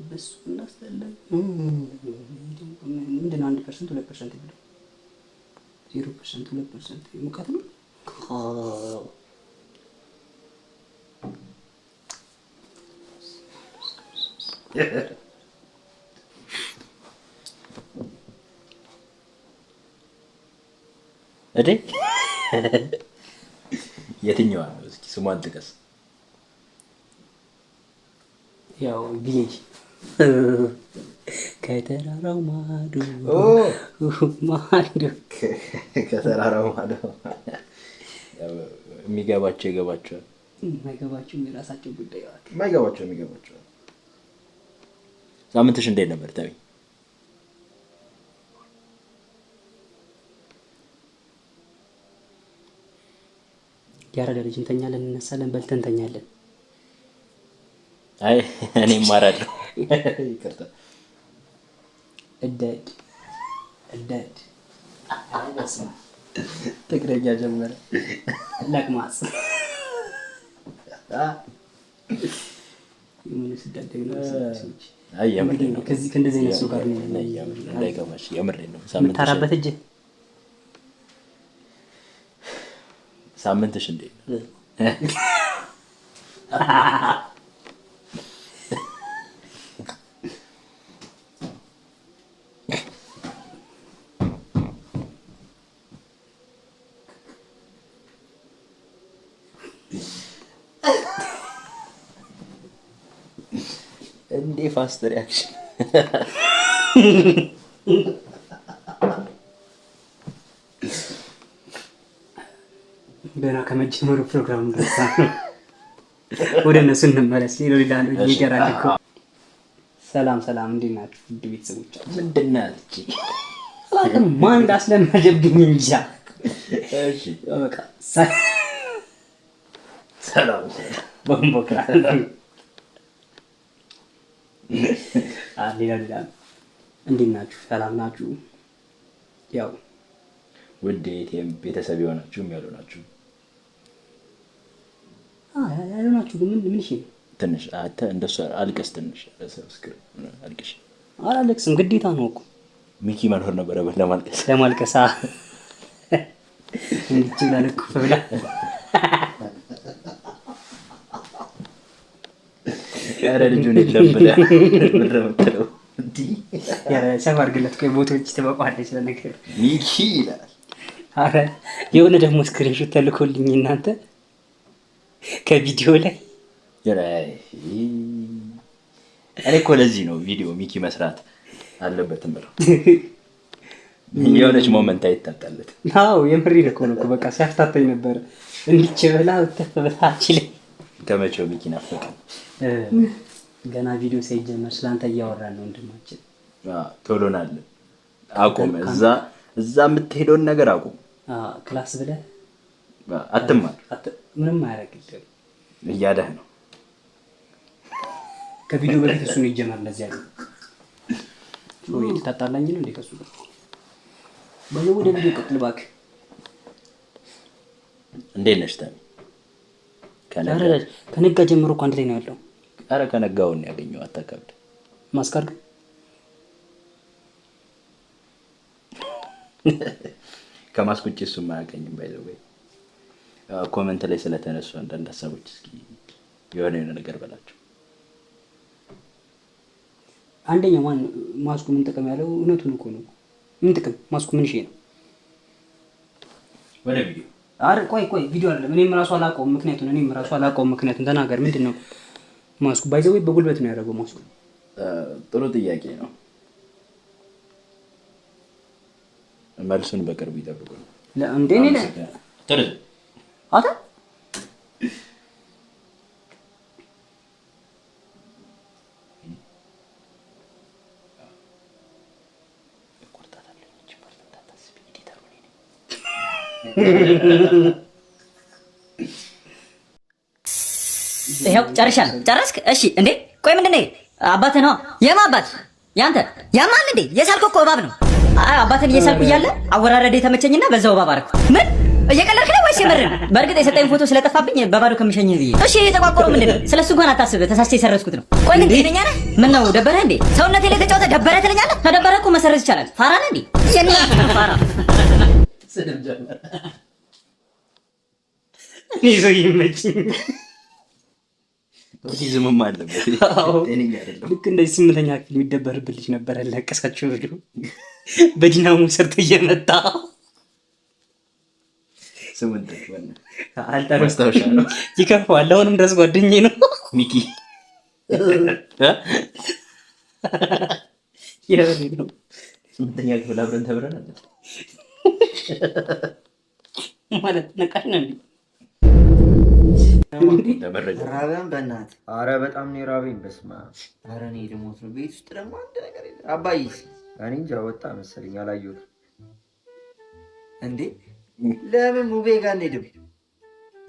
በሱ እናስጠላኝ። ምንድን ነው 1% 2% የሚለው? 0% 2% ሙቀት ነው። እዴ የትኛዋ ነው? እስኪ ስሟን ጥቀስ። ያው village ከተራራው ማዶ ማዶ። ከተራራው ማዶ። የሚገባቸው ይገባቸዋል። የማይገባቸው የራሳቸው ጉዳይ። የማይገባቸው የሚገባቸዋል። ሳምንትሽ እንዴት ነበር ተሚ? ያረዳ ልጅ እንተኛለን፣ እንነሳለን፣ በልተን እንተኛለን። አይ እኔ እማራለሁ። ይቅርታ። እደድ እደድ ትግረኛ ጀመረ። ለቅማጽ የሆነ ስዳደግ ነው ሰዎች። አይ የምሬን ነው። ከዚህ ከእንደዚህ አይነት ሰው ጋር ነው እንዳይገባሽ፣ የምሬን ነው። የምታራበት እጅ። ሳምንትሽ እንዴት ነው? እንዴ fast reaction። ገና ከመጀመሩ ፕሮግራም ደርሳ ነው። ወደ እነሱ እንመለስ። ሌላ ሌላ ነው ይገራል እኮ። ሰላም ሰላም፣ እንዴት ናችሁ ውድ ቤተሰቦቻችን? ምንድን ናት እቺ? አላውቅም ማን እንዳስለመደብኝ እንጃ። እሺ። በቃ ሰላም። ቦምቦክራ ሌላ ሌላ ነው። እንዴት ናችሁ? ሰላም ናችሁ? ያው ውድ የኤቲኤም ቤተሰብ የሆናችሁ ያልሆናችሁ ያልሆናችሁ ግን ምን ምን እሺ ነው? ትንሽ አንተ እንደሱ አልቅስ፣ ትንሽ subscribe አልቅሽ። አላለቅስም፣ ግዴታ ነው እኮ። ሚኪ መኖር ነበረበት ለማልቀስ። ለማልቀስ እንዲች ብላ ልኩፍ ብላ። ኧረ ልጁን የለም ብለህ ብር የምትለው እንዲህ። ኧረ ሰፋ አድርግለት፣ ቆይ ቦታዎች ትበቃዋለች ለነገሩ። ሚኪ ይላል። ኧረ የሆነ ደግሞ screenshot ተልኮልኝ እናንተ ከቪዲዮ ላይ። እኔ እኮ ለዚህ ነው ቪዲዮ ሚኪ መስራት አለበት የምለው። የሆነች moment አይታጣለት። አዎ የምሬን እኮ ነው እኮ በቃ ሲያፍታታኝ ነበረ። እንዲች ብላ ተፍ ብላ አችለኝ። ከመቼው ሚኪ ናፈቀን። ገና ቪዲዮ ሳይጀመር ስለአንተ እያወራን ነው ወንድማችን። ቶሎ ናለን። አቁም፣ እዛ እዛ የምትሄደውን ነገር አቁም። Class ብለህ አትማር። ምንም አያደርግልህም። እያደህ ነው። ከቪዲዮ በፊት እሱን ይጀመር እንደዚህ ያለው ወይ ልታጣላኝ ነው እንዴ ከሱ ጋር? በለው ወደ ቪዲዮ ቀጥል እባክህ። እንዴት ነሽ ተሚ? ከነጋ ጀምሮ እኮ አንድ ላይ ነው ያለው። ኧረ ከነጋውን ያገኘው አታከብድ። ማስክ አድርገህ ከማስክ ውጭ እሱም አያገኝም። By the way comment ላይ ስለተነሱ አንዳንድ ሀሳቦች እስኪ የሆነ የሆነ ነገር በላቸው። አንደኛው ማን ማስኩ ምን ጥቅም ያለው እውነቱን እኮ ነው። ምን ጥቅም ማስኩ ምን ሺ ነው? ወደ ቪዲዮ። አረ ቆይ ቆይ ቪዲዮ አይደለም። እኔም ራሱ አላውቀውም ምክንያቱን። እኔም ራሱ አላውቀውም ምክንያቱን። ተናገር። ምንድን ነው mask ኡ? By the way በጉልበት ነው ያደረገው ማስኩ። ጥሩ ጥያቄ ነው። መልሱን በቅርቡ ይጠብቁ። እንዴ እኔ ጥሩ አታ ይኸው ጨርሻለሁ። ጨረስክ? እሺ። እንዴ ቆይ ምንድን ነው? አባትህ ነዋ። የማ አባት? ያንተ። ያማል እንዴ? የሳልከው እኮ እባብ ነው። አይ አባትን እየሳልኩ እያለ አወራረድ የተመቸኝና በዛው እባብ አደረኩት። ምን? እየቀለድክ ነው ወይስ የምርህን? በእርግጥ የሰጠኝ ፎቶ ስለጠፋብኝ በባዶ ከምሸኝህ ብዬ። እሺ የተቋቆረው ምንድን ነው? ስለሱ እንኳን አታስብ፣ ተሳስቼ የሰረዝኩት ነው። ቆይ ግን ጤነኛ ነህ? ምን ነው ደበረህ እንዴ? ሰውነቴ ላይ ተጫውተህ ደበረህ ትለኛለህ? ከደበረህ እኮ መሰረዝ ይቻላል። ፋራ ነህ እንዴ? የእናትህ ፋራ። ስድብ ጀመረ። እኔ ሰው ይመችኝ። ኦቲዝምም አለበት። ጤነኛ አይደለም። ልክ እንደዚህ ስምንተኛ ክፍል የሚደበርብን ልጅ ነበረ። ለቀሳቸው ብሎ በዲናሞ ሰርቶ እየመጣ ስሙን ጥቅም አልጠራም። ማስታወሻ ነው። ይከፋዋል። አሁንም ድረስ ጓደኛዬ ነው። ሚኪ። የምሬን ነው። ስምንተኛ ክፍል አብረን ተምረናል። ማለት ነቃሽ ነው እንዴ? ለመረጃ። ራበን በእናትህ። አረ በጣም ነው የራበኝ። በስመ አብ። አረ እኔ ልሞት ነው። ቤት ውስጥ ደግሞ አንድ ነገር የለም። አባዬስ? እኔ እንጃ ወጣ መሰለኝ፣ አላየሁትም። እንዴ ለምን ሙቤ ጋር አንሄድም?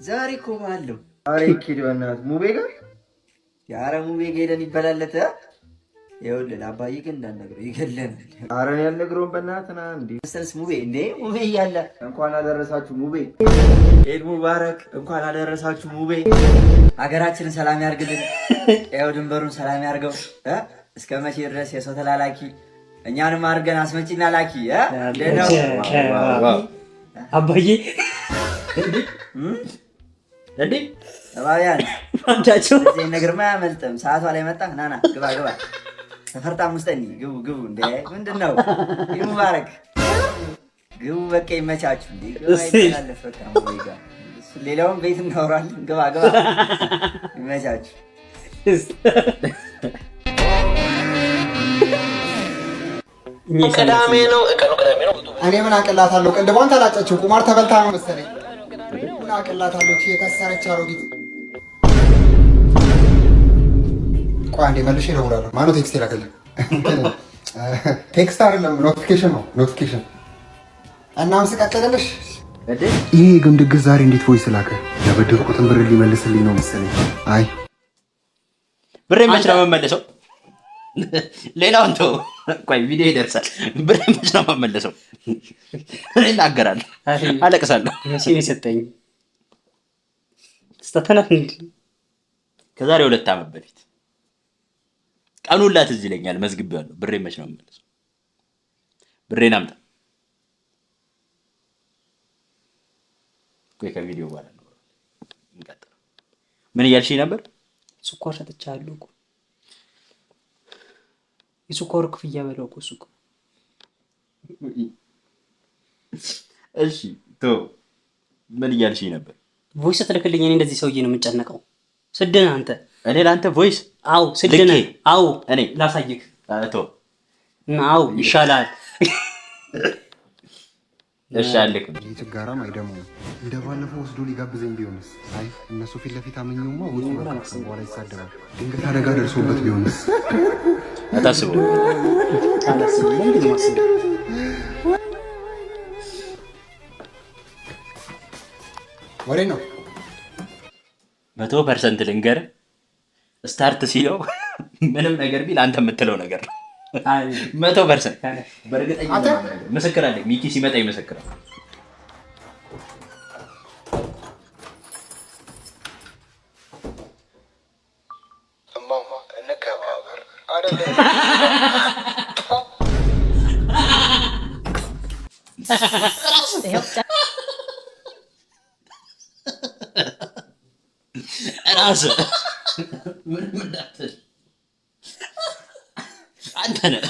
ዛሬ እኮ በዓል ነው። አረ ይኬድ በእናትህ ሙቤ ጋር። አረ ሙቤ ጋር ሄደን ይበላለት። ይኸውልህ ለአባዬ ግን እንዳትነግረው ይገለናል። አረ እኔ አልነግረውም በእናትህ ና እንዴ መሰለስ ሙቤ እንዴ ሙቤ እያለ እንኳን አደረሳችሁ ሙቤ። ኤድ ሙባረክ። እንኳን አደረሳችሁ ሙቤ። ሀገራችንን ሰላም ያርግልን። ያው ድንበሩን ሰላም ያርገው። እስከ መቼ ድረስ የሰው ተላላኪ እኛንም አድርገን አስመጪና ላኪ። እንዴት ነው? አባዬ። እንዴ። ተባቢያን አንዳቸው እዚህ ነገርማ አያመልጥም። ሰዓቷ ላይ መጣ። ና ና ግባ ግባ። ተፈርጣም ውስጠኒ ግቡ ግቡ። እንዴ ምንድን ነው? ኢድ ሙባረክ። ግቡ በቃ ይመቻችሁ። እንዴ ግባ ይተላለፍ በቃ ሙቤ ጋር ሌላውን ቤት እናወራለን። ግባ ግባ ይመቻችሁ። ቅዳሜ ነው ቀኑ፣ ቅዳሜ ነው። እኔ ምን አቅላታለሁ? ቅንድቧን ተላጨችው። ቁማር ተበልታ ነው መሰለኝ። ምን አቅላታለሁ? የከሰረች አሮጊት። ቆይ አንዴ መልሼ እደውላለሁ። ማነው text የላከልኝ? Text አይደለም notification ነው፣ notification። እናም ስቀጥልልሽ ይሄ የግም ድግስ ዛሬ እንዴት voice ላከ? ያበደርኩትን ብር ሊመልስልኝ ነው መሰለኝ። አይ ብሬ መች ነው የምመለሰው? ሌላውን ተው፣ ቆይ ቪዲዮ ይደርሳል። ብሬ መች ነው የምመለሰው? እኔ እናገራለሁ፣ አለቅሳለሁ። መቼ ነው የሰጠኝ? ስተተናት እንዲ ከዛሬ 2 ዓመት በፊት ቀኑን ላት ትዝ ይለኛል። መዝግቤዋለሁ። ብሬ መች ነው የምመለሰው? ብሬን አምጣ። ቆይ ከቪዲዮ በኋላ ነው እንቀጥል። ምን እያልሽኝ ነበር? ስኳር ሰጥቻለሁ እኮ፣ የስኳሩ ክፍያ በለው እኮ እሱ እኮ። እሺ ቶ ምን እያልሽኝ ነበር? Voice ስትልክልኝ እኔ እንደዚህ ሰውዬ ነው የምጨነቀው። ስድነህ አንተ። እኔ ለአንተ voice? አዎ ስድነህ። ልኬ? አዎ። እኔ? ላሳይክ። ቶ እና አዎ ይሻላል። እሺ አልክም። ይህ ችጋራም አይደማውም። እንደ ባለፈው ወስዶ ሊጋብዘኝ ቢሆንስ? አይ እነሱ ፊት ለፊት አመኘውማ ወጡ በኋላ ይሳደባል። ድንገት አደጋ ደርሶበት ቢሆንስ? አታስበው። አላስብም። ለምንድን ነው የማስበው? ወሬ ነው። 100% ልንገርህ፣ start ሲለው ምንም ነገር ቢል አንተ የምትለው ነገር ነው። 100% በእርግጠኝነት ነው የምነግርህ። ምስክር አለኝ። ሚኪ ሲመጣ ይመሰክራል። እማማ እንከባበር አይደለም። ይኸው። ራስህ ምንም እንዳትል አንተ ነህ።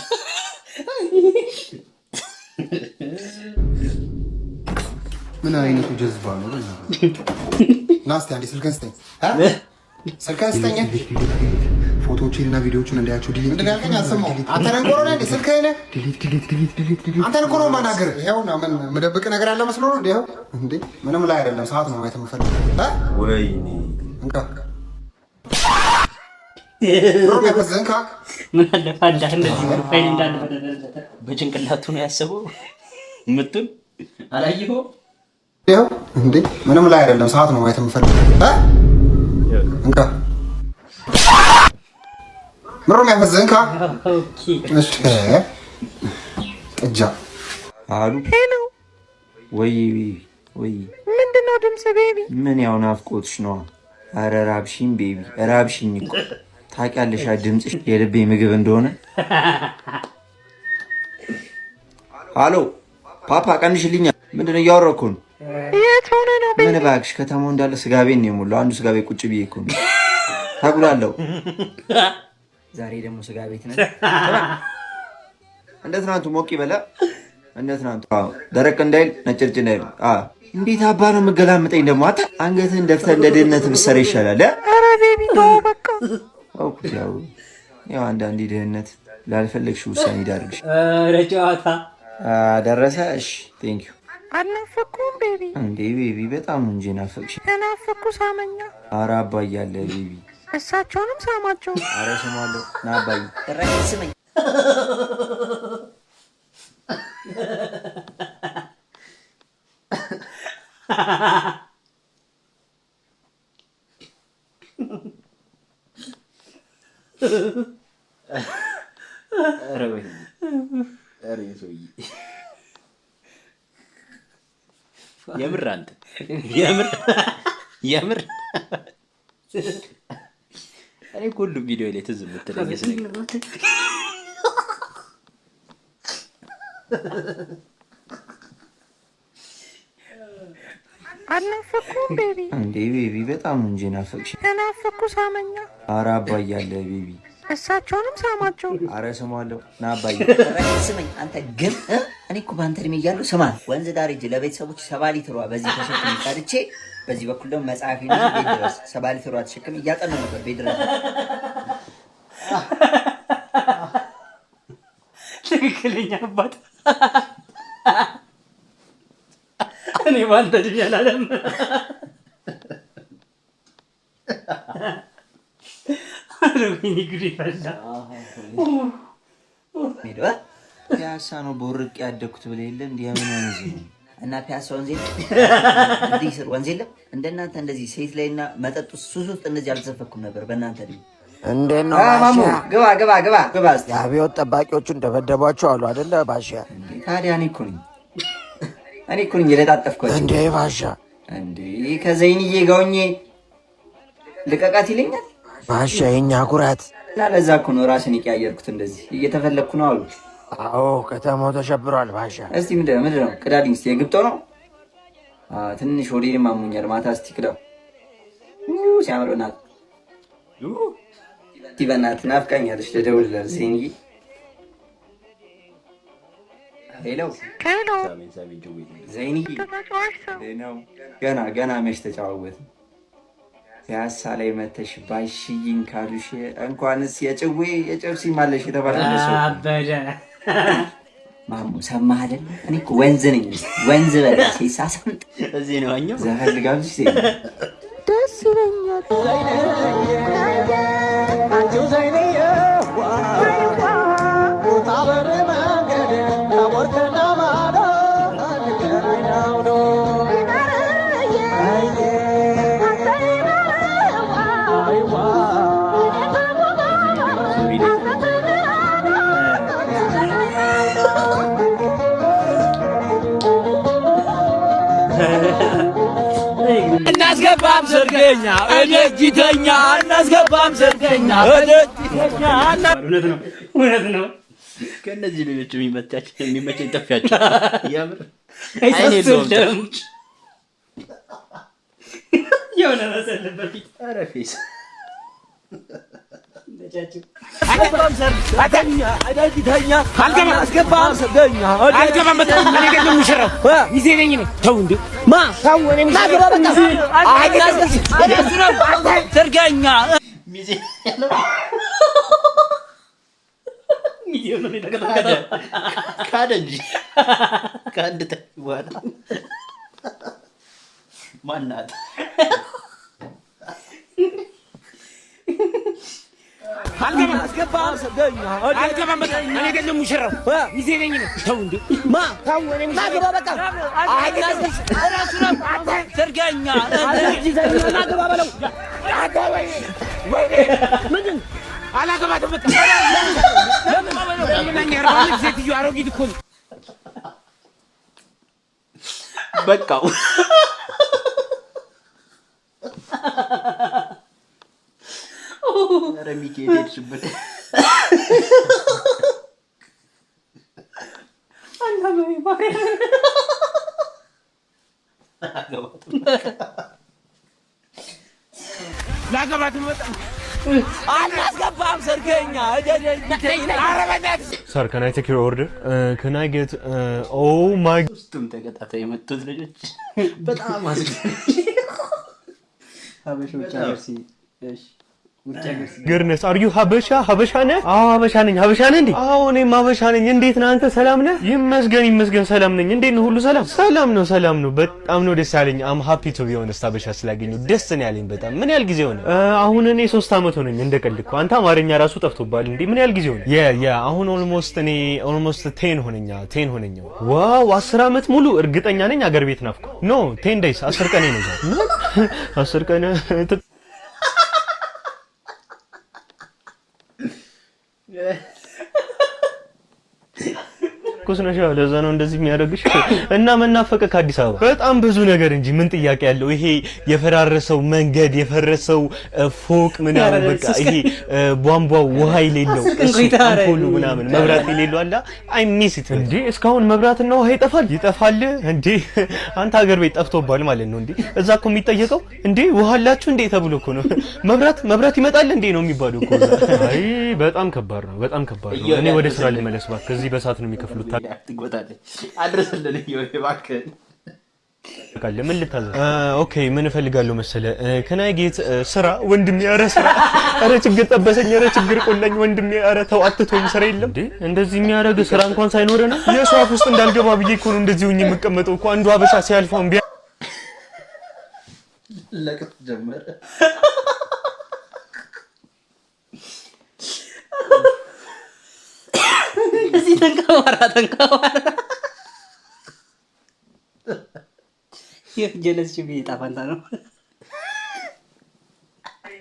ምን አይነቱ ጀዝባ ነው? ና እስኪ አንዴ ስልክህን ስጠኝ፣ እ? ስልክህን ስጠኝ። ፎቶዎችን እና ቪዲዮዎችን እንዳያቸው delete። ምንድን ነው ያልከኝ? አልሰማሁም። አንተ ደንቆሮ ነህ እንዴ? ስልክህን አንተን እኮ ነው የማናግርህ። ይኸው እና ምን የምደብቅህ ነገር አለ መስሎ ነው? ይኸው እንዴ ምንም ላይ አይደለም። ሰዓት ነው ማየት የምፈልገው። እ? ወይኔ። እንካ ብሩን ያፈዝህ፣ እንካ። ምን አለ ፋንዳ እንደዚህ ብሎ ፋይል እንዳለ በደረደረ። በጭንቅላቱ ነው ያሰበው። ምቱን አላየኸውም? ይኸው እንዴ ምንም ላይ አይደለም። ሰዓት ነው ማየት የምፈልገው። እ? እንካ ብሩን ያፈዝህ፣ እንካ። Okay። እሺ ጥጃ። አሉ። Hello። ወይ ወይ። ነው ድምፅ baby? ምን ያው ናፍቆትሽ ነዋ። ኧረ ራብሽኝ baby፣ ራብሽኝ እኮ። ታውቂያለሽ ድምፅሽ የልቤ ምግብ እንደሆነ። አሎ ፓፓ፣ ቀንሽልኛ። ምንድን ነው እያወራሁ እኮ ነው። የት ሆነ ነው baby? ምን እባክሽ፣ ከተማው እንዳለ ስጋ ቤት ነው የሞላው። አንዱ ስጋ ቤት ቁጭ ብዬ እኮ ነው ተጉላለሁ። ዛሬ ደግሞ ስጋ ቤት ነን። እንደ ትናንቱ ሞቅ ይበላ። እንደ ትናንቱ ደረቅ እንዳይል፣ ነጭርጭ እንዳይል። እንዴት አባ ነው የምገላምጠኝ ደግሞ። አንተ አንገትህን ደፍተህ እንደ ድህነት ብትሰራ ይሻላል። ኧረ baby ተው በቃ። ያው አንዳንዴ ድህነት ላልፈለግሽ ውሳኔ ይዳርግሽ። ኧረ ጨዋታ ደረሰ። እሺ thank you። አልናፈኩም baby? እንዴ baby፣ በጣም ነው እንጂ ናፈቅሽ። የናፈኩ ሳመኛ። ኧረ አባዬ አለ baby። እሳቸውንም ሳማቸው። ኧረ ስማለሁ። ና አባዬ። ስመኝ። ኧረ ወይኔ፣ ኧረ ሰውዬ፣ የምር አንተ፣ የምር የምር እኔ እኮ ሁሉም ቪዲዮ ላይ ትዝ የምትለኝ ነገር አልናፈኩም baby? እንዴ baby፣ በጣም ነው እንጂ ናፈቅሽ። የናፈኩ ሳመኛ። ኧረ አባዬ አለ baby። እሳቸውንም ሳማቸው። ኧረ ስማለሁ። ና አባዬ። ስመኝ አንተ ግን፣ እኔ እኮ በአንተ እድሜ እያለሁ ስማ፣ ወንዝ ዳር ሂጅ ለቤተሰቦች 70 ሊትሯ በዚህ ተሸክሜ ቀድቼ፣ በዚህ በኩል ደግሞ መጽሐፍ ይዤ ቤት ድረስ 70 ሊትሯ ተሸክሜ እያጠናሁ ነበር ቤት ድረስ። ትክክለኛ አባት። እኔ በአንተ እድሜ አላለም። ኧረ ወይኔ ጉዴ ፈላ። ሄዶ ፒያሳ ነው ቦርቅ ያደግኩት ብለህ የለ እንዲህ የምን ወንዝ ነው? እና ፒያሳ ወንዝ የለም፣ ድልድይ ስር ወንዝ የለም። እንደናንተ እንደዚህ ሴት ላይና መጠጥ ውስጥ ሱስ ውስጥ እንደዚህ አልተዘፈኩም ነበር በእናንተ እድሜ። እንዴት ነው ማሙ? ባሻ? ግባ ግባ ግባ ግባ እስኪ። የአብዮት ጠባቂዎቹን ደበደቧቸው አሉ አይደለ ባሻ? ታዲያ እኔ እኮ ነኝ የለጣጠፍኳቸው። እንዴ ባሻ። እንዴ ከዘይንዬ ጋር ሆኜ ልቀቃት ይለኛል። ባሻ የኛ ኩራት። እና ለዛ እኮ ነው ራስን የቀያየርኩት። እንደዚህ እየተፈለግኩ ነው አሉ። አዎ፣ ከተማው ተሸብሯል ባሻ። እስቲ ምንድን ነው ቅዳልኝ እስቲ። የግብጦ ነው። ትንሽ ሆዴንም አሞኛል። ማታ እስቲ ቅዳው። ሲያምር በእናትህ። እስቲ በእናትህ ናፍቃኛለች። ልደውልላት ዘይንዬ። Hello። Hello። ዘይንዬ። ተጫዋች ሰው። ነው ገና ገና መች ተጫዋወትን። ፒያሳ ላይ መተሽ ባሽይን ካሉሽ እንኳንስ የጭዌ የጨብሲ ማለሽ የተባለ ሰው። አበደ። ማሙ ሰማህ አይደል? እኔ እኮ ወንዝ ነኝ፣ ወንዝ በላ ሲሳሰምጥ። እዚህ ነው ዋኘው። ዘፈን ልጋብዝሽ ዘይንዬ? ደስ ይለኛል። እናስገባም ሰርገኛ እደጅተኛ፣ እናስገባም ሰርገኛ እደጅተኛ። እውነት ነው፣ እውነት ነው። ከእነዚህ ልጆች የሚመቻቸው የሚመቸኝ ጥፊያቸው የምር አይን የለውም። አይሰስም የሆነ መሰል በፊት። ኧረ face። አልገባም። በቃ እኔ አይደለም ሙሽራው፣ ሚዜ ነኝ እኔ። ተው እንዴ ማ ተው፣ እኔ ሰርገኛ። ሚዜ። ሚዜው ነው የተቀጠቀጠው። ካደ እንጂ ከአንድ ጥፊ በኋላ ማናት? አልገባም። በቃ እኔ አይደለም ሙሽራው፣ ሚዜ ነኝ እኔ። ተው እንዴ ማ ተው፣ እኔ ሰርገኛ። ምንድን አላገባትም። በቃ ለምን ሴትዮ አሮጊት እኮ ነው። በቃው። ኧረ ሚኪ የት ሄድሽበት? ላገባት መጣ አናስገባም። ሰርገኛ። Sir, can I take your order? Can I get? Oh my! ሶስቱም ተከታታይ የመጡት ልጆች በጣም አስገራሚ። ሀበሾች ሀገር እሺ፣ ውጭ ሀገር Goodness, are you ሀበሻ? ሀበሻ ነህ? አዎ ሀበሻ ነኝ። ሀበሻ ነህ እንዴ? አዎ እኔም ሀበሻ ነኝ። እንዴት ነህ አንተ? ሰላም ነህ? ይመስገን ይመስገን፣ ሰላም ነኝ። እንዴት ነው? ሁሉ ሰላም? ሰላም ነው፣ ሰላም ነው። በጣም ነው ደስ ያለኝ። I'm happy to be honest፣ ሀበሻ ስላገኘሁ ደስ ነው ያለኝ በጣም። ምን ያህል ጊዜ ሆነ? አሁን እኔ 3 አመት ሆነኝ። እንደ ቀልድ እኮ አንተ አማርኛ ራሱ ጠፍቶብሃል እንዴ? ምን ያህል ጊዜ ሆነ? Yeah, አሁን almost እኔ almost 10 ሆነኛ፣ 10 ሆነኛ። Wow፣ 10 አመት ሙሉ። እርግጠኛ ነኝ አገር ቤት ናፍቆ። No, 10 days፣ 10 ቀኔ ነው ዛሬ። ምን 10 ቀን? ትኩስ ነሽ፣ ያው ለዛ ነው እንደዚህ የሚያደርግሽ። እና መናፈቀ ከአዲስ አበባ በጣም ብዙ ነገር እንጂ ምን ጥያቄ ያለው? ይሄ የፈራረሰው መንገድ፣ የፈረሰው ፎቅ ምናምን፣ በቃ ይሄ ቧንቧው ውሃ የሌለው 10 ቀን እሱ ቆይታ አምፖሉ ምናምን መብራት የሌለው አለ። I miss it። እንዴ እስካሁን መብራትና ውሃ ይጠፋል ይጠፋል እንዴ? አንተ ሀገር ቤት ጠፍቶብሃል ማለት ነው እንዴ? እዛ እኮ የሚጠየቀው እንዴ ውሃ አላችሁ እንዴ ተብሎ እኮ ነው። መብራት መብራት ይመጣል እንዴ ነው የሚባለው እኮ እዛ። አይ በጣም ከባድ ነው፣ በጣም ከባድ ነው። እኔ ወደ ስራ ልመለስ እባክህ። ከዚህ በሰዓት ነው የሚከፍሉት። ትጎታለች። አድርስልን እየሆነ እባክህን። ታውቃለህ። ምን ልታዘዝ? Okay፣ ምን እፈልጋለሁ መሰለህ? Can I get ስራ ወንድሜ፣ ኧረ ስራ፣ ኧረ ችግር ጠበሰኝ፣ ኧረ ችግር ቆላኝ ወንድሜ፣ ኧረ ተው አትተወኝ፣ ስራ የለም እንዴ? እንደዚህ የሚያደርግ ስራ እንኳን ሳይኖር ነው። የሰው አፍ ውስጥ እንዳልገባ ብዬ እኮ ነው እንደዚህ ሆኜ የምቀመጠው እኮ። አንዱ ሀበሻ ሲያልፈውን ለቅጥ ጀመረ። እዚህ ተንከባራ ተንከባራ ይህ ጀለስ ሽቢ ጣፋንታ ነው።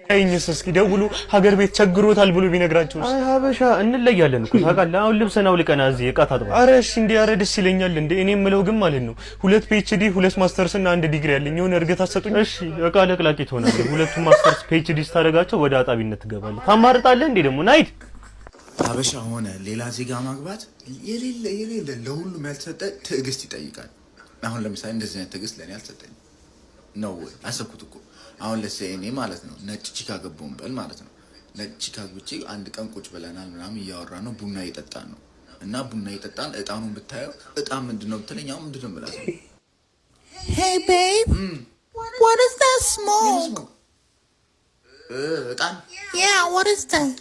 ቢያይኝስ እስኪ ደውሉ ሀገር ቤት ቸግሮታል ብሎ ቢነግራቸው? አይ ሀበሻ እንለያለን እኮ ታውቃለህ። አሁን ልብስን አውልቀና እዚህ እቃ ታጥባል። አረ እሺ እንዴ፣ አረ ደስ ይለኛል እንዴ። እኔ የምለው ግን ማለት ነው ሁለት PhD፣ ሁለት ማስተርስ እና አንድ ዲግሪ ያለኝ የሆነ እርገት አትሰጡኝ? እሺ እቃ ለቅላቂ ትሆናለህ። ሁለቱም masters PhD ስታደርጋቸው ወደ አጣቢነት ትገባለህ። ታማርጣለህ እንዴ ደግሞ ናይድ። ሀበሻ ሆነ ሌላ ዜጋ ማግባት የሌለ የሌለ ለሁሉም ያልተሰጠ ትዕግስት ይጠይቃል። አሁን ለምሳሌ እንደዚህ አይነት ትዕግስት ለእኔ አልሰጠኝም ነው ወይ አሰብኩት እኮ። አሁን ለሴ እኔ ማለት ነው ነጭ chick አገባውን በል ማለት ነው። ነጭ chick አግብቼ አንድ ቀን ቁጭ ብለናል ምናምን እያወራን ነው፣ ቡና እየጠጣን ነው እና ቡና እየጠጣን እጣኑን ብታየው እጣን ምንድን ነው ብትለኝ አሁን ምንድን ነው የምላት? Hey babe, what is that smoke? እጣን። Yeah, what is that?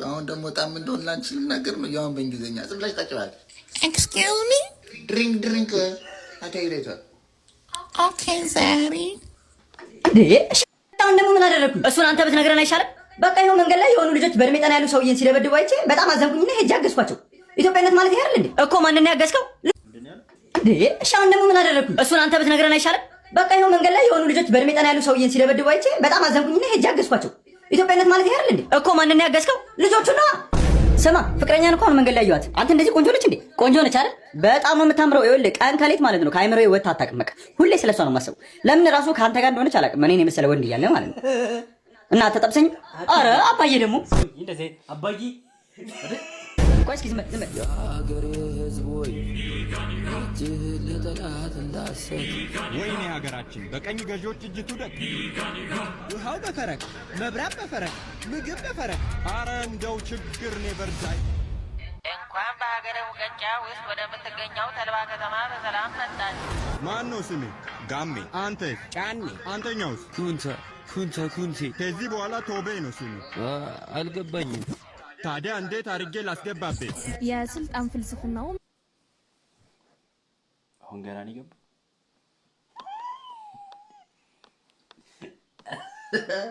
አሁን ደግሞ እጣን ምን እንደሆነ ላንቺ ልናገር ነው። ያሁን በእንግሊዝኛ ዝም ብለሽ ጠጭባለሽ። Excuse me? Drink, drink አካይሌቷል። Okay, Zaddy. እንዴ እሺ፣ አሁን ደግሞ ምን አደረግኩኝ? እሱን አንተ ብትነግረን አይሻልም? በቃ ይኸው መንገድ ላይ የሆኑ ልጆች በእድሜ ጠና ያሉ ሰውዬን ሲደበድቡ አይቼ በጣም አዘንኩኝና ሄጄ አገዝኳቸው። ኢትዮጵያነት ማለት ይሄ አይደል እንዴ? እኮ ማንን ነው ያገዝከው? እንዴ እሺ፣ አሁን ደግሞ ምን አደረግኩኝ? እሱን አንተ ብትነግረን አይሻልም? በቃ ይኸው መንገድ ላይ የሆኑ ልጆች በእድሜ ጠና ያሉ ሰውዬን ሲደበድቡ አይቼ በጣም አዘንኩኝና ሄጄ አገዝኳቸው። ኢትዮጵያነት ማለት ይሄ አይደል እንዴ? እኮ ማንን ነው ያገዝከው? ልጆቹ ነዋ። ስማ ፍቅረኛን እኮ አሁን መንገድ ላይ አየኋት። አንተ እንደዚህ ቆንጆ ነች እንዴ? ቆንጆ ነች አይደል? በጣም ነው የምታምረው። ይኸውልህ ቀን ከሌት ማለት ነው ከአይምሮዬ ወጥታ አታውቅም። በቃ ሁሌ ስለሷ ነው የማስበው። ለምን ራሱ ከአንተ ጋር እንደሆነች አላውቅም። እኔን የመሰለ ወንድ እያለ ማለት ነው። እና ተጠብሰኝ። አረ አባዬ ደግሞ እንደዚህ አባዬ። ቆይ እስኪ ዝም በል ዝም በል። የአገሬ ሕዝብ ሆይ እጅህን ለጠላት እንዳትሰጥ። ወይኔ ሀገራችን በቀኝ ገዢዎች እጅ ትውደቅ። ውሃው በፈረቅ፣ መብራት በፈረቅ፣ ምግብ በፈረቅ። አረ እንደው ችግር never die። እንኳን በሀገረ ሙቀጫ ውስጥ ወደምትገኘው ተልባ ከተማ በሰላም መጣችሁ። ማን ነው ስሜ? ጋሜ። አንተስ? ጫኔ። አንተኛውስ? ኩንታ ኩንታ ኩንቴ። ከዚህ በኋላ ቶቤ ነው ስሜ። አልገባኝም። ታዲያ እንዴት አድርጌ ላስገባብህ? የስልጣን ፍልስፍናው አሁን ገና ነው የገባው።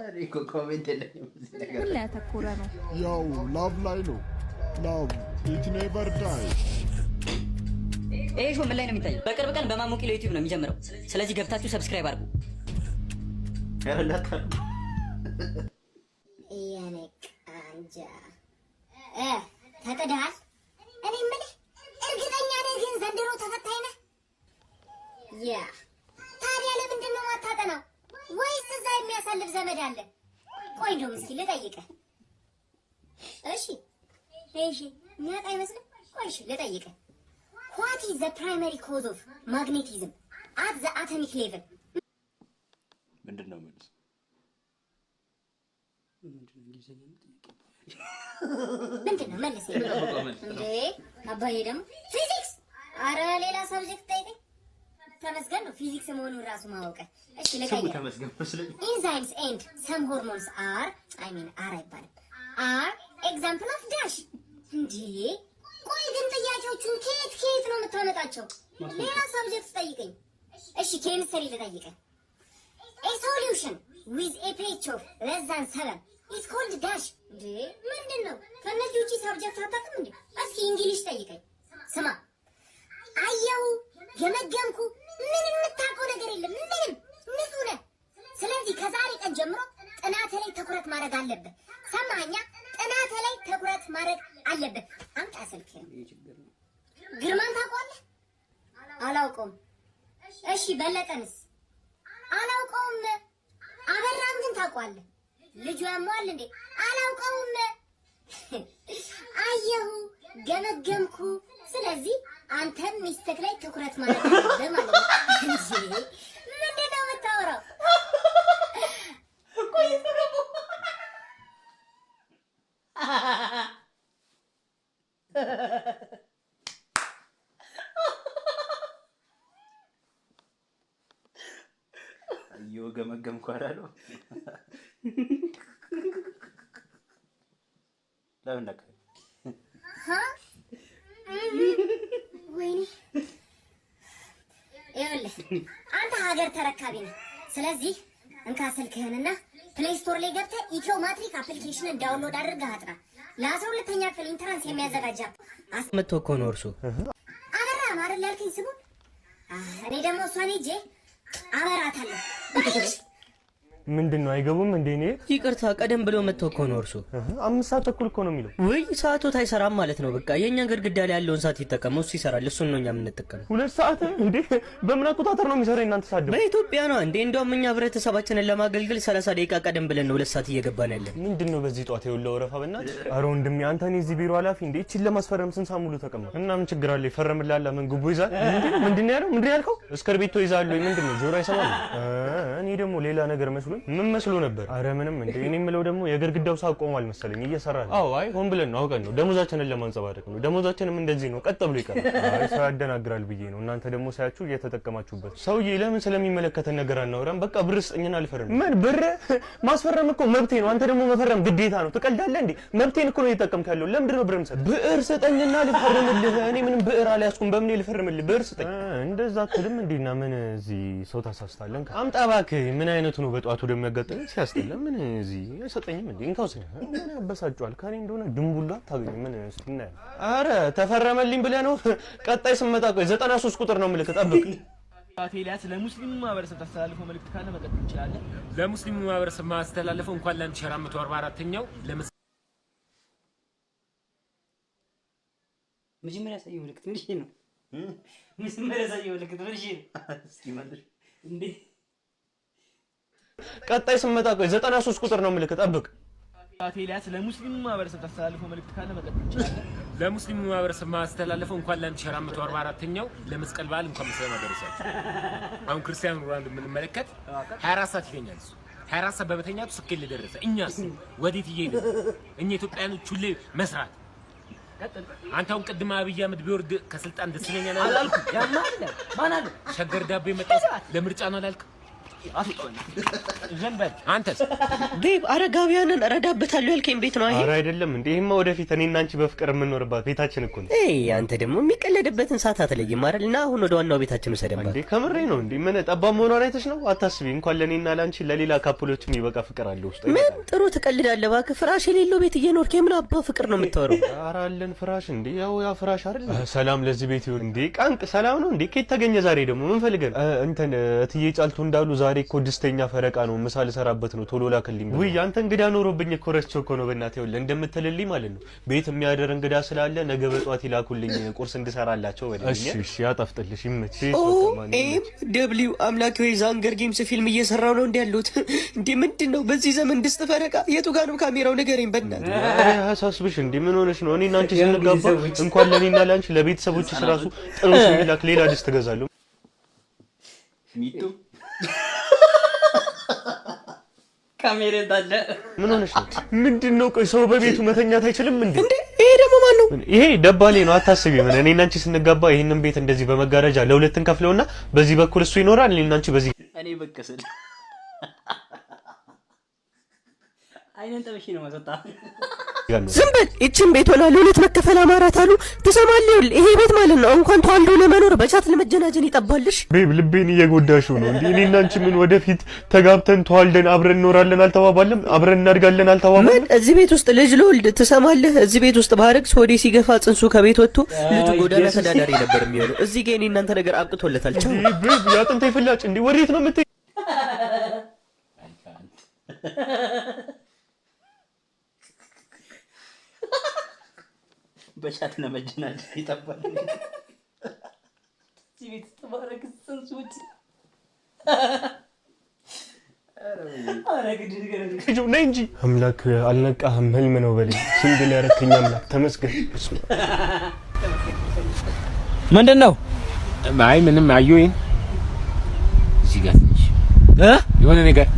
እኔ እኮ comment የለኝም እዚህ ነገር። ምን ላይ ያተኮረ ነው? ያው love ላይ ነው። Love it never die። ይሄ show ምን ላይ ነው የሚታየው? በቅርብ ቀን በማሞቂሎ ዩቲዩብ ነው የሚጀምረው። ስለዚህ ገብታችሁ subscribe አድርጉ። ኧረ እንዳታርጉ። የኔ ቃንጃ ተጥደሃል። እኔ የምልህ እርግጠኛ ነህ ግን ዘንድሮ ተፈታኝ ነህ? Yeah፣ ታዲያ ለምንድን ነው የማታጠናው? ወይስ ቆይ እንደውም እስኪ ልጠይቅህ። እሺ እሺ፣ የሚያውቅ አይመስልም። ቆይ እሺ ልጠይቅህ። What is the primary cause of magnetism at the atomic level? ምንድን ነው መልስ? ምንድን ነው መልስ? እንዴ አባዬ ደግሞ ፊዚክስ። አረ ሌላ subject ጠይቀኝ። ተመስገን ነው ፊዚክስ መሆኑን ራሱ ማወቅ። እሺ ስሙ ልቀይር። ተመስገን መስለኝ። Enzymes and some hormones are, I mean, are አይባልም, are example of dash። እንዴ ቆይ ግን ጥያቄዎቹን ከየት ከየት ነው የምታመጣቸው? ሌላ subject ጠይቀኝ። እሺ ኬሚስትሪ ልጠይቅህ። A solution with a pH of less than 7 is called dash። እንዴ ምንድን ነው? ከእነዚህ ውጪ subject አታውቅም እንዴ? እስኪ English ጠይቀኝ። ስማ አየው ገመገምኩ፣ ምንም የምታውቀው ነገር የለም። ምንም ንጹህ ነህ። ስለዚህ ከዛሬ ቀን ጀምሮ ጥናት ላይ ትኩረት ማድረግ አለብህ። ሰማኸኛ? ጥናት ላይ ትኩረት ማድረግ አለብህ። አምጣ ስልክህን። ግርማን ታውቀዋለህ? አላውቀውም። እሺ በለጠንስ? አላውቀውም። አበራን ግን ታውቀዋለህ? ልጁ ያመዋል እንዴ? አላውቀውም። አየሁ ገመገምኩ። ስለዚህ አንተም ሚስትህ ላይ ትኩረት ማድረግ አለብህ ማለት ነው። እንጂ ምንድን ነው የምታወራው? እየወገመገምኩ አላለው። ለምን ነካ? ሀ? ወይኔ ይኸውልህ አንተ ሀገር ተረካቢ ነህ። ስለዚህ እንካ ስልክህንና Play Store ላይ ገብተህ ኢትዮ ማትሪክ application ን download አድርገህ አጥና። ለ12ኛ ክፍል entrance የሚያዘጋጅ app መጥቶ እኮ ነው እርሱ። አበራ ነው አይደል ያልከኝ ስሙ? እኔ ደግሞ እሷን ሄጄ አበራታለሁ። ባይሽ ምንድን ነው አይገቡም እንዴ? እኔ ይቅርታ፣ ቀደም ብሎ መጥቶ እኮ ነው እርሱ። 5 ሰዓት ተኩል እኮ ነው የሚለው። ውይ ሰዓቶት አይሰራም ማለት ነው። በቃ የእኛ ግድግዳ ላይ ያለውን ሰዓት ይጠቀሙ፣ እሱ ይሰራል። እሱን ነው እኛ የምንጠቀመው። 2 ሰዓት እንዴ? በምን አቆጣጠር ነው የሚሰራው የእናንተ ሰዓት ደግሞ? በኢትዮጵያ ነው እንዴ? እንደውም እኛ ህብረተሰባችንን ለማገልገል 30 ደቂቃ ቀደም ብለን ነው 2 ሰዓት እየገባን ያለን። ምንድን ነው በዚህ ጧት የውላ ወረፋ? በእናትህ ኧረ ወንድሜ አንተ እኔ እዚህ ቢሮ ኃላፊ እንዴ እቺን ለማስፈረም ስንት ሰዓት ሙሉ ተቀመጥኩ። እና ምን ችግር አለ? ይፈረምልሃል። ምን ጉቦ ይዛል? ምንድን ነው ያለው? ምንድን ነው ያልከው? እስክርቢቶ ይዛል ወይ ምንድን ነው? ጆሮ አይሰማም? እኔ ደግሞ ሌላ ነገር መስሎኝ ምን መስሎ ነበር? አረ ምንም እንዴ። እኔ የምለው ደግሞ የግድግዳው ሰዓት ቆሟል መሰለኝ እየሰራ ነው። አዎ አይ ሆን ብለን ነው አውቀን ነው ደሞዛችንን ለማንጸባረቅ ነው። ደሞዛችንም እንደዚህ ነው ቀጥ ብሎ ይቀራል። አይ ሰው ያደናግራል ብዬ ነው። እናንተ ደግሞ ሳያችሁ እየተጠቀማችሁበት። ሰውዬ ለምን ስለሚመለከተን ነገር አናወራም? በቃ ብር ስጠኝና አልፈርም። ምን ብር? ማስፈረም እኮ መብቴ ነው። አንተ ደግሞ መፈረም ግዴታ ነው። ትቀልዳለህ እንዴ? መብቴን እኮ ነው እየተጠቀምክ ያለው። ለምንድን ነው ብር የምሰጥህ? ብዕር ስጠኝና ልፈርምልህ። እኔ ምንም ብዕር አልያዝኩም። በምን ልፈርምልህ? ብዕር ስጠኝ። እንደዛ አትልም እንዴና ምን እዚህ ሰው ታሳስታለን? አምጣ እባክህ። ምን አይነቱ ነው በጧቱ ደግሞ ያጋጠመኝ? ሲያስጠላ። ምን እዚህ አይሰጠኝም እንዴ? እንካው ስለ ምን ያበሳጫል? ከኔ እንደሆነ ድንቡላ አታገኝም። ምን እስቲ እናያለን። አረ ተፈረመልኝ ብለህ ነው? ቀጣይ ስመጣ ቆይ 93 ቁጥር ነው የምልህ፣ ጠብቅ። አቶ ኤልያስ ለሙስሊሙ ማህበረሰብ ታስተላልፈው መልእክት ካለ መቀጠል እንችላለን። ለሙስሊሙ ማህበረሰብ ማስተላለፈው እንኳን ለ1444ኛው መጀመሪያ ያሳየው ምልክት ምን ነው? መጀመሪያ ያሳየው ምልክት ምን ነው? እስኪ መልሽ እንዴ። ቀጣይ ስመጣ ቆይ 93 ቁጥር ነው የምልህ፣ ጠብቅ። አቶ ኤልያስ ለሙስሊሙ ማህበረሰብ ታስተላልፈው መልእክት ካለ መቀጠል እንችላለን። ለሙስሊሙ ማህበረሰብ ማስተላለፈው እንኳን ለ1444ኛው ለመስቀል በዓል እንኳን በሰላም አደረሳችሁ። አሁን ክርስቲያኖ ሮናልዶ የምንመለከት 24 ሰዓት ይተኛል እሱ። 24 ሰዓት በመተኛቱ ስኬት ላይ ደረሰ። እኛስ ወዴት እየሄድን? እኛ ኢትዮጵያኖች ሁሌ መስራት። አንተ አሁን ቅድም አብይ አህመድ ቢወርድ ከስልጣን ደስ ይለኛል አላልኩም? ያማል ማን አለ? ሸገር ዳቦ የመጣው ለምርጫ ነው አላልክም? አንተስ babe አረጋውያንን እረዳበታለሁ ያልከኝ ቤት ነው ይሄ? ኧረ አይደለም እንዴ፣ ይሄማ ወደፊት እኔና አንቺ በፍቅር የምንኖርባት ቤታችን እኮ ነው። ኤይ አንተ ደግሞ የሚቀለድበትን ሰዓት አትለይም አይደል? እና አሁን ወደ ዋናው ቤታችን ውሰደን እንዴ። ከምሬ ነው እንዴ። ምን ጠባብ መሆኗን አይተሽ ነው? አታስቢ። እንኳን ለእኔና ለአንቺ ለሌላ couple ኦችም ይበቃ ፍቅር አለ ውስጥ። ምን ጥሩ ትቀልዳለህ እባክህ። ፍራሽ የሌለው ቤት እየኖርክ የምን አባ ፍቅር ነው የምታወራው? ኧረ አለን ፍራሽ እንዴ። ያው ያ ፍራሽ አይደል? ሰላም ለዚህ ቤት ይሁን እንዴ። ቃንቅ ሰላም ነው እንዴ? ከየት ተገኘ ዛሬ ደግሞ ምን ፈልገን? እንትን እትዬ ጫልቱ እንዳሉ ዛሬ ዛሬ እኮ ድስተኛ ፈረቃ ነው፣ ምሳ ልሰራበት ነው፣ ቶሎ ላክልኝ። ውይ አንተ እንግዳ ኖሮብኝ እኮ ረስቼው እኮ ነው። በእናትህ ይኸውልህ እንደምትልልኝ ማለት ነው ቤት የሚያደር እንግዳ ስላለ ነገ በጠዋት ይላኩልኝ ቁርስ እንድሰራላቸው በልልኝ። እሺ እሺ፣ ያጣፍጥልሽ፣ ይመችሽ። OMW አምላኬ ወይ The Hunger Games ፊልም እየሰራው ነው እንዲ ያሉት እንዴ? ምንድን ነው በዚህ ዘመን ድስት ፈረቃ? የቱ ጋር ነው ካሜራው? ንገረኝ በእናትህ። አያሳስብሽ እንዴ? ምን ሆነሽ ነው? እኔና አንቺ ስንጋባ እንኳን ለእኔና ለአንቺ ለቤተሰቦችሽ ራሱ ጥሎሽ የሚላክ ሌላ ድስት እገዛለሁ። ሚጡ ካሜራ እንዳለ ምን ሆነሽ ነው? ምንድን ነው? ቆይ ሰው በቤቱ መተኛት አይችልም እንዴ? እንዴ ይሄ ደግሞ ማን ነው? ይሄ ደባሌ ነው፣ አታስቢ። ምን እኔና አንቺ ስንጋባ ይሄንን ቤት እንደዚህ በመጋረጃ ለሁለት እንከፍለውና በዚህ በኩል እሱ ይኖራል፣ እኔና አንቺ በዚህ እኔ በቀስል አይነን ጠብሼ ነው ማስወጣ። ዝም በል። ይችን ቤት ሆና ለሁለት መከፈል አማራት አሉ። ትሰማለህ? ይኸውልህ ይሄ ቤት ማለት ነው እንኳን ተዋልዶ ለመኖር በ chat ለመጀናጀን ይጠባልሽ። Babe ልቤን እየጎዳሽው ነው እንዴ? እኔና አንቺ ምን ወደፊት ተጋብተን ተዋልደን አብረን እንኖራለን አልተባባልንም? አብረን እናድጋለን አልተባባልንም? ምን እዚህ ቤት ውስጥ ልጅ ልወልድ ትሰማለህ? እዚህ ቤት ውስጥ ባረግዝ ሆዴ ሲገፋ ጽንሱ ከቤት ወጥቶ ልጁ ጎዳና ተዳዳሪ ነበር የሚሆነው። እዚህ ጋር የእኔ እናንተ ነገር አብቅቶለታል። ቻው Babe የአጥንቴ ፍላጭ እንዴ! ወዴት ነው የምትሄጂው? በ chat ለመጀናጀን ይጠባል። እዚህ ቤት ውስጥ ባረግዝ ጽንሱ ውጭ። ኧረ ግድ ንገረኝ። ነይ እንጂ አምላክ አልነቃህም፣ ህልም ነው በለኝ። Single ያረከኝ አምላክ ተመስገን። ምንድን ነው? አይ ምንም አየሁኝ። እዚህ ጋር ትንሽ የሆነ ነገር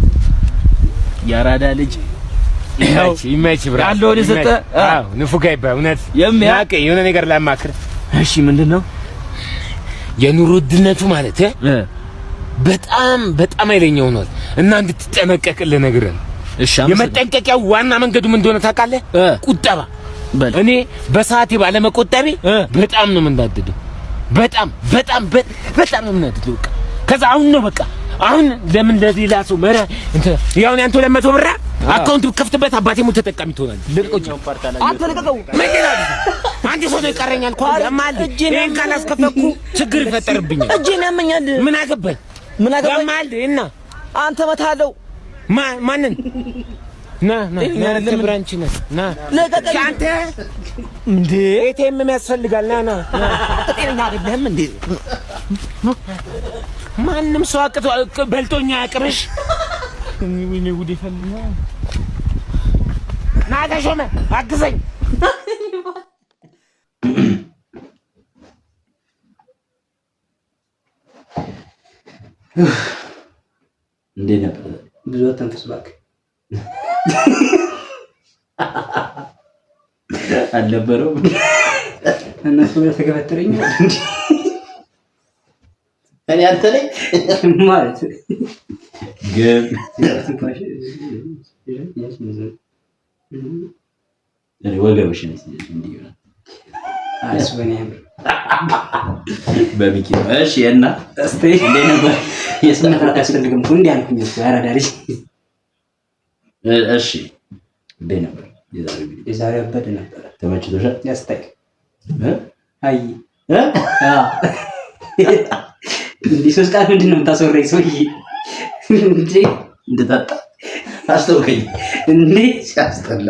የአራዳ ልጅ ይመች ብራ ያለውን የሰጠ አዎ ንፉግ አይባልም። እውነት ናቀ የሆነ ነገር ላማክር። እሺ ምንድን ነው? የኑሮ ውድነቱ ማለት በጣም በጣም ኃይለኛ ሆኗል እና እንድትጠነቀቅልህ ነግረህ ነው። እሺ የመጠንቀቂያው ዋና መንገዱ ምን እንደሆነ ታውቃለህ? ቁጠባ። እኔ በሰዓቴ ባለመቆጠቤ በጣም ነው የምናደደው። በጣም በጣም በጣም ነው የምናደደው። በቃ ከዛ አሁን ነው በቃ አሁን ለምን ለሌላ ሰው መረ እንትን ያው ያንተ 200 ብር account ብከፍትበት አባቴ ሙት ተጠቃሚ ትሆናለህ። አንተ ልቀቀው። ምንድን ነው አንድ ሰው ነው ይቀረኛል እኮ ያማል። ይሄን ካላስከፈኩ ችግር ይፈጠርብኛል። እጄን ያመኛል። ምን አገባኝ? ምን አገባኝ? ያማል እና አንተ መታለው። ማንን? ና ና ና አንተ branch ነህ። ና ልቀቀኝ። አንተ እንዴ ATM ያስፈልጋል። ና ና ና ጤነኛ አይደለህም እንዴ? ማንም ሰው አቅቶ በልቶኛ አያውቅምሽ። ወይኔ ጉዴ ፈላ። ና ተሾመ አግዘኝ። እንዴት ነበር? ብዙ አተንፍስ እባክህ። አልነበረውም? እነሱ ጋር ተገፈተረኝ እኔ አንተ ላይ ማለት ግን እኔ ወገብሽን እንዲህ ይሆናል። እሱ በእኔ አያምርም። በሚኪ ነው። እሺ እና እስቲ እንዴት ነበር? የስም መጥራት አያስፈልግም እኮ እንዲህ አልኩኝ እኮ የአራዳ ልጅ። እሺ እንዴት ነበር የዛሬው ቪዲዮ? የዛሬው አበደ ነበረ። ተመችቶሻል? ያስታይል እ? አይ አዎ። እንዲህ ሶስት ቃል ምንድን ነው የምታስወራኝ ሰውዬ? እንዴ እንድጠጣ አስተውከኝ። እንዴ ሲያስጠላ።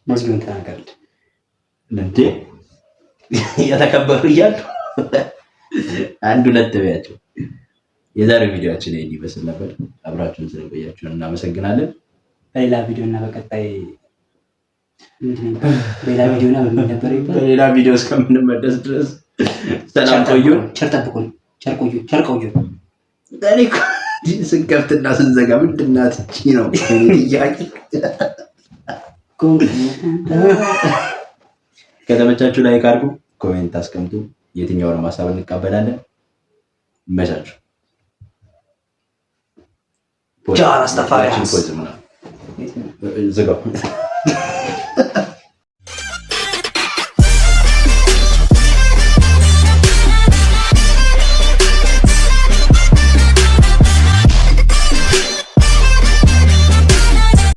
መዝጊውን ተናገርልህ። እንዴ እየተከበሩ እያሉ አንድ ሁለት በያቸው። የዛሬው ቪዲዮአችን ይሄን ይመስል ነበር። አብራችሁን ስለቆያችሁን እናመሰግናለን። በሌላ ቪዲዮ እና በቀጣይ ምንድን ነው የሚባለው? በሌላ ቪዲዮ እና በምን ነበር የሚባለው? በሌላ ቪዲዮ እስከምንመለስ ድረስ ሰላም ቆዩ። ቸር ጠብቁን፣ ቸር ቆዩ፣ ቸር ቆዩ። እኔ እኮ ስንከፍትና ስንዘጋ ምንድን ናት እቺ ነው የእኔ ጥያቄ። ከተመቻችሁ like አድርጉ፣ comment አስቀምጡ። የትኛውንም ሀሳብ እንቀበላለን። ይመቻችሁ። ጃ ራስታፋሪያንስ። ዝጋው።